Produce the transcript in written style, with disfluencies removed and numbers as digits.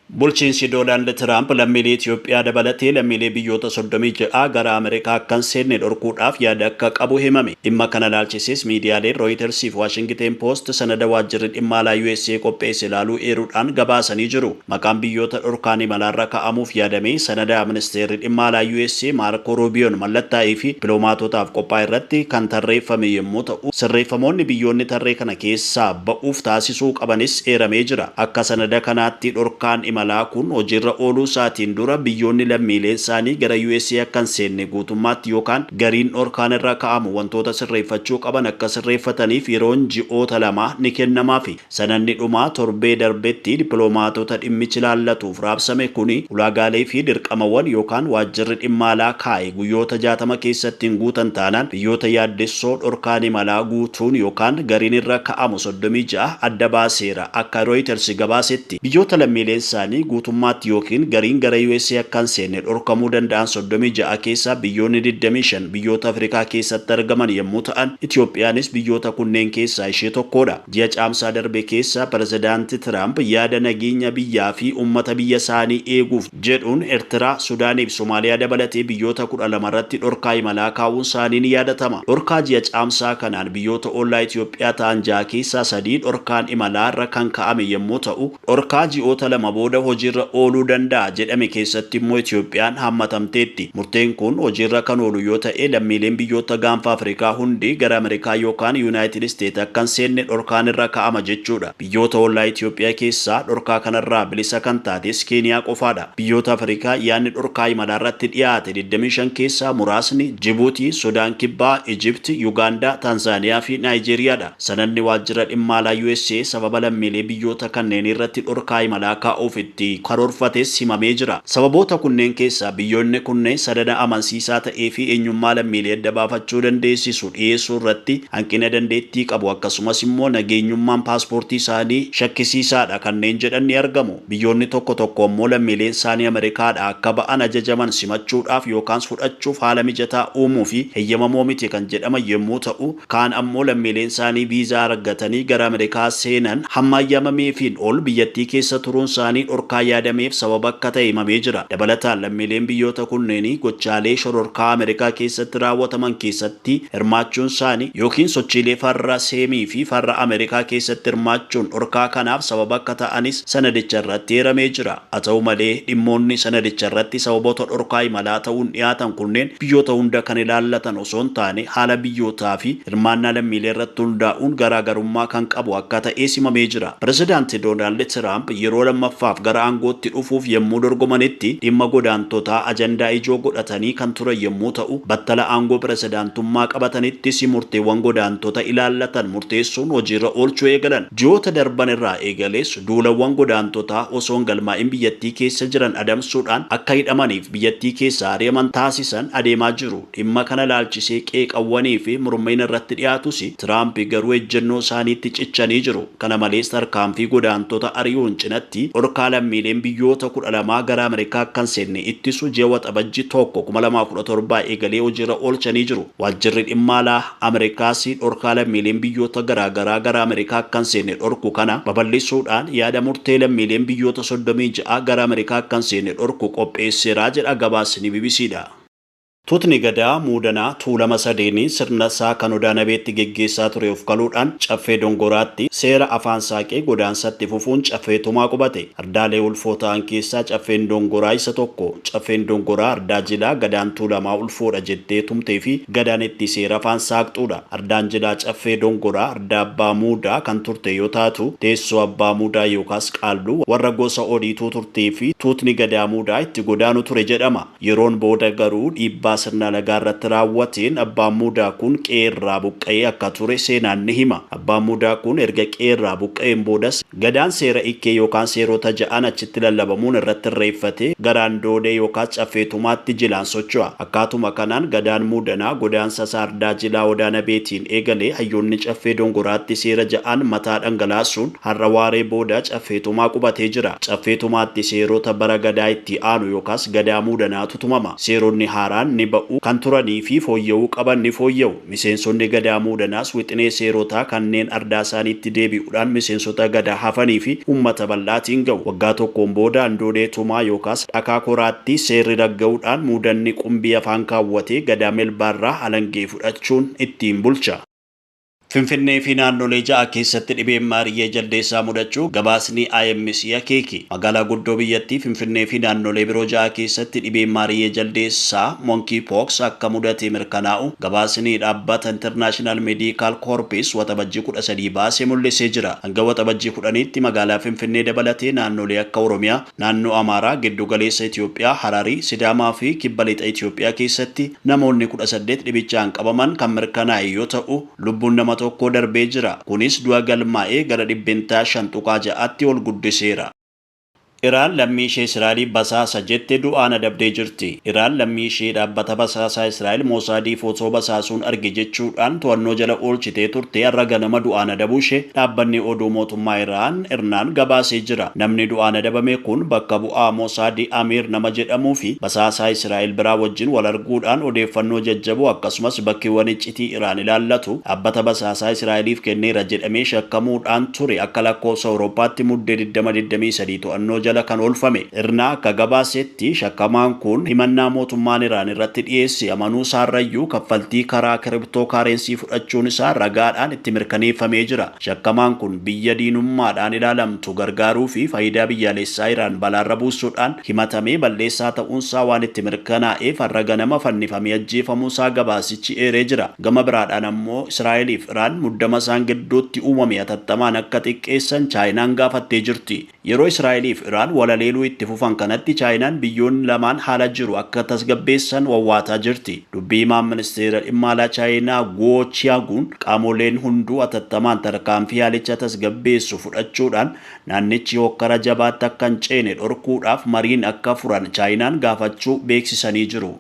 Bulchiinsi Doonaald Tiraamp lammiilee Itoophiyaa dabalatee lammiilee biyyoota 36 gara Ameerikaa akka hin seenne dhorkuudhaaf yaada akka qabu himame. Dhimma kana ilaalchisees miidiyaaleen Rooyitarsii fi Waashingiteen Poost sanada waajjirri dhimma alaa USA qopheesse ilaaluu eeruudhaan gabaasanii jiru. Maqaan biyyoota dhorkaan imalaarra ka'amuuf yaadame sanada ministeerri dhimma alaa USA Maarkoo Ruubiyoon mallattaa'ee fi dippiloomaatotaaf qophaa'e irratti kan tarreeffame yommuu ta'u, sirreeffamoonni biyyoonni tarree kana keessaa ba'uuf taasisuu qabanis eeramee jira. Akka sanada kanaatti dhorkaan imalaa kun hojiirra ooluu isaatiin dura biyyoonni lammiileen isaanii gara USA akka hin seenne guutummaatti yookaan gariin dhorkaan irra ka'amu wantoota sirreeffachuu qaban akka sirreeffataniif yeroon ji'oota 2 ni kennamaafi. Sanadni dhumaa torbee darbetti dippiloomaatota dhimmichi ilaallatuuf raabsame kuni ulaagaalee fi dirqamawwan yookaan waajjirri dhimma alaa kaa'e guyyoota 60 keessatti hin guutan taanaan biyyoota yaaddessoo dhorkaan imalaa guutuun yookaan gariin irra ka'amu 36 adda baaseera akka Reuters gabaasetti. Biyyoota lammiileen isaanii guutummaatti yookiin gariin gara USA akka hin seenne dhorkamuu danda'an 36 keessaa biyyoonni 25 biyyoota Afrikaa keessatti argaman yommuu ta'an, Itoophiyaanis biyyoota kunneen keessaa ishee tokkoodha. Ji'a Caamsaa darbe keessa Pirezidaanti Tiraamp yaada nageenya biyyaa fi uummata biyya isaanii eeguuf jedhuun Ertiraa, Sudaanii fi Somaaliyaa dabalatee biyyoota 12 irratti dhorkaa imalaa kaa'uun isaanii ni yaadatama. Dhorkaa ji'a Caamsaa kanaan biyyoota ollaa Itoophiyaa ta'an 6 keessaa 3 dhorkaan imalaa irra kan ka'ame yommuu ta'u, dhorkaa ji'oota 2 booda hojiirra ooluu danda'a jedhame keessatti immoo Itoophiyaan haammatamteetti. Murteen kun hojiirra kan oolu yoo ta'e lammiileen biyyoota gaanfa Afrikaa hundi gara Ameerikaa yookaan Yuunaayitid Isteet akka hin seenne dhorkaan irra ka'ama jechuudha. Biyyoota ollaa Itoophiyaa keessaa dhorkaa kanarraa bilisa kan taates Keeniyaa qofaadha. Biyyoota Afrikaa yaadni dhorkaa imalaa irratti dhiyaate 25 keessaa muraasni Jibuutii, Sudaan Kibbaa, Ijipti, Yugaandaa, Taanzaaniyaa fi Naayijeeriyaadha. Sanadni waajjira dhimma alaa USA sababa lammiilee biyyoota kanneenii irratti dhorkaa imalaa kaa'uuf itti karoorfates himamee jira. Sababoota kunneen keessaa biyyoonni kunneen sanada amansiisaa ta'ee fi eenyummaa lammiilee adda baafachuu dandeessisu dhiyeessuu irratti hanqina dandeettii qabu akkasumas immoo nageenyummaan paaspoortii isaanii shakkisiisaadha kanneen jedhan ni argamu. Biyyoonni tokko tokko ammoo lammiileen isaanii Ameerikaadhaa akka ba'an ajajaman simachuudhaaf yookaans fudhachuuf haala mijataa uumuu fi heyyamamoo miti kan jedhaman yommuu ta'u, kaan ammoo lammiileen isaanii viizaa argatanii gara Ameerikaa seenan hamma hayyamameefiin ol biyyattii keessa turuun isaanii dhorkaa yaadameef sababa akka ta'e himamee jira. Dabalataan lammiileen biyyoota kunneenii gochaalee shororkaa Ameerikaa keessatti raawwataman keessatti hirmaachuun isaanii yookiin sochiilee farra seemii fi farra Ameerikaa keessatti hirmaachuun dhorkaa kanaaf sababa akka ta'anis sanadicha irratti eeramee jira. Haa ta'u malee dhimmoonni sanadicha irratti sababoota dhorkaa imalaa ta'uun dhiyaatan kunneen biyyoota hunda kan ilaallatan osoo hin taane haala biyyootaa fi hirmaannaa lammiilee irratti hundaa'uun garaagarummaa kan qabu akka ta'es himamee jira. Pirezidaanti Doonaald Tiraamp yeroo lammaffaaf gara aangootti dhufuuf yommuu dorgomanitti dhimma godaantotaa ajandaa ijoo godhatanii kan turan yommuu ta'u, battala aangoo pirezidaantummaa qabatanittis murteewwan godaantota ilaallatan murteessuun hojiirra oolchuu eegalan. Ji'oota darban irraa eegalees duulawwan godaantotaa osoo hin galmaa'in biyyattii keessa jiran adamsuudhaan akka hidhamaniif biyyattii keessaa ari'aman taasisan adeemaa jiru. Dhimma kana ilaalchisee qeeqawwanii fi mormiin irratti dhiyaatus Tiraamp garuu ejjennoo isaaniitti cichanii jiru. Kana malees tarkaanfii godaantota ari'uun cinatti dhorkaa lammiileen biyyoota 12 gara Ameerikaa akka hin seenne ittisu ji'a Waxabajji 1, 2017 eegalee hojiirra oolchanii jiru. Waajjirri dhimma alaa Ameerikaas dhorkaa lammiileen biyyoota garaagaraa gara Ameerikaa akka hin seenne dhorku kana babal'isuudhaan yaada murtee lammiileen biyyoota 36 gara Ameerikaa akka hin seenne dhorku qopheesseera jedha gabaasni BBCdha. Tuutni Gadaa Muudanaa Tuulama Sadeenii sirna isaa kan Odaa Nabeetti geggeessaa ture ofkaluudhaan Caffee Dongoraatti seera afaan saaqee godaansatti fufuun Caffee Tumaa qubate. Ardaalee ulfoo ta'an keessaa Caffeen Dongoraa isa tokko. Caffeen Dongoraa ardaa jilaa Gadaan Tuulamaa ulfoodha jettee tumtee fi Gadaan itti seera afaan saaqxuudha. Ardaan jilaa Caffee Dongoraa ardaa Abbaa Muudaa kan turte yoo taatu, teessoo Abbaa Muudaa yookaas Qaalluu warra gosa Odiituu turtee fi tuutni Gadaa Muudaa itti godaanu ture jedhama. Yeroon booda garuu dhiibbaa sirna alagaa irratti raawwateen Abbaan Muudaa kun qe'ee irraa buqqa'ee akka ture seenaan ni hima. Abbaan Muudaa kun erga qe'ee irraa buqqa'een boodas Gadaan seera Ikkee yookaan seerota ja'an achitti lallabamuun irratti irreeffatee garaan Doodee yookaas Caffee Tumaatti jilaan socho'a. Akkaatuma kanaan Gadaan Muudanaa godaansa isaa Ardaa Jilaa Odaa Nabeetiin eegalee hayyoonni Caffee Dongoraatti seera ja'an mataa dhangalaasuun har'a waaree booda Caffee Tumaa qubatee jira. Caffee Tumaatti seerota bara Gadaa itti aanu yookaas Gadaa Muudanaatu tumama. Seeronni haaraan ni. ni ba'u, kan turanii fi fooyya'uu qaban ni fooyya'u. Miseensonni Gadaa Muudanaas wixinee seerotaa kanneen ardaa isaaniitti deebi'uudhaan miseensota Gadaa hafanii fi uummata bal'aatiin ga'u. Waggaa tokkoon booda Andoodee Tumaa yookaas Dhakaa Koraatti seerri ragga'uudhaan Muudanni qumbii afaan kaawwatee Gadaa Melbaarraa alangee fudhachuun ittiin bulcha. Finfinnee fi naannolee 6 keessatti dhibeen maariyyee jaldeessaa mudachuu gabaasni IMC akeeke. Magaalaa guddoo biyyattii Finfinnee fi naannolee biroo 6 keessatti dhibeen maariyyee jaldeessaa, Monkey Pox, akka mudate mirkanaa'u gabaasni dhaabbata International Medical Corps Waxabajjii 13 baase mul'isee jira. Hanga Waxabajjii 10tti magaalaa Finfinnee dabalatee naannolee akka Oromiyaa, Naannoo Amaaraa, Giddu Galeessa Itoophiyaa, Hararii, Sidaamaa fi Kibba Lixa Itoophiyaa keessatti namoonni 18 dhibichaan qabaman kan mirkanaa'e yoo ta'u, lubbuun nama tokkoo darbee jira. Kunis du'a galmaa'e gara dhibbentaa 5.6tti ol guddiseera. Iraan lammii ishee Israa'eliif basaasa jette du'aan adabdee jirti. Iraan lammii ishee dhaabbata basaasaa Israa'el Moosaadiif osoo basaasuun arge jechuudhaan to'annoo jala oolchitee turte har'a ganama du'aan adabuu ishee dhaabbanni oduu mootummaa Iraan Irnaan gabaasee jira. Namni du'aan adabame kun bakka bu'aa Mosaadi Amiir nama jedhamuu fi basaasaa Israa'el biraa wajjin wal arguudhaan odeeffannoo jajjaboo akkasumas bakkeewwan iccitii Iraan ilaallatu dhaabbata basaasaa Israa'eliif kenneera jedhamee shakkamuudhaan ture akka lakkoofsa Awurooppaatti Muddee 20, 23 to'annoo jala kan oolfame. Irna akka gabaasetti, shakkamaan kun himannaa mootummaan Iraan irratti dhiyeesse amanuu isaarrayyuu kaffaltii karaa kiriptoo kaareensii fudhachuun isaa ragaadhaan itti mirkaneeffamee jira. Shakkamaan kun biyya diinummaadhaan ilaalamtu gargaaruu fi faayidaa biyyaalessaa Iraan balaarra buusuudhaan himatamee balleessaa ta'uunsaa waan itti mirkanaa'eef har'a ganama fannifamee ajjeefamuusaa gabaasichi eeree jira. Gama biraadhaan ammoo Israa'eliif Iraan muddama isaan gidduutti uumame hatattamaan akka xiqqeessan Chaayinaan gaafattee jirti. Yeroo Israa'eliif Iraan wal haleeluu itti fufan kanatti Chaayinaan biyyoonni lamaan haala jiru akka tasgabbeessan wawwaataa jirti. Dubbii himaan ministeera dhimma alaa Chaayinaa Guo Chiagun qaamoleen hunduu atattamaan tarkaanfii haalicha tasgabbeessu fudhachuudhaan naannichi hookkara jabaatti akka hin ceene dhorkuudhaaf mariin akka furan Chaayinaan gaafachuu beeksisanii jiru.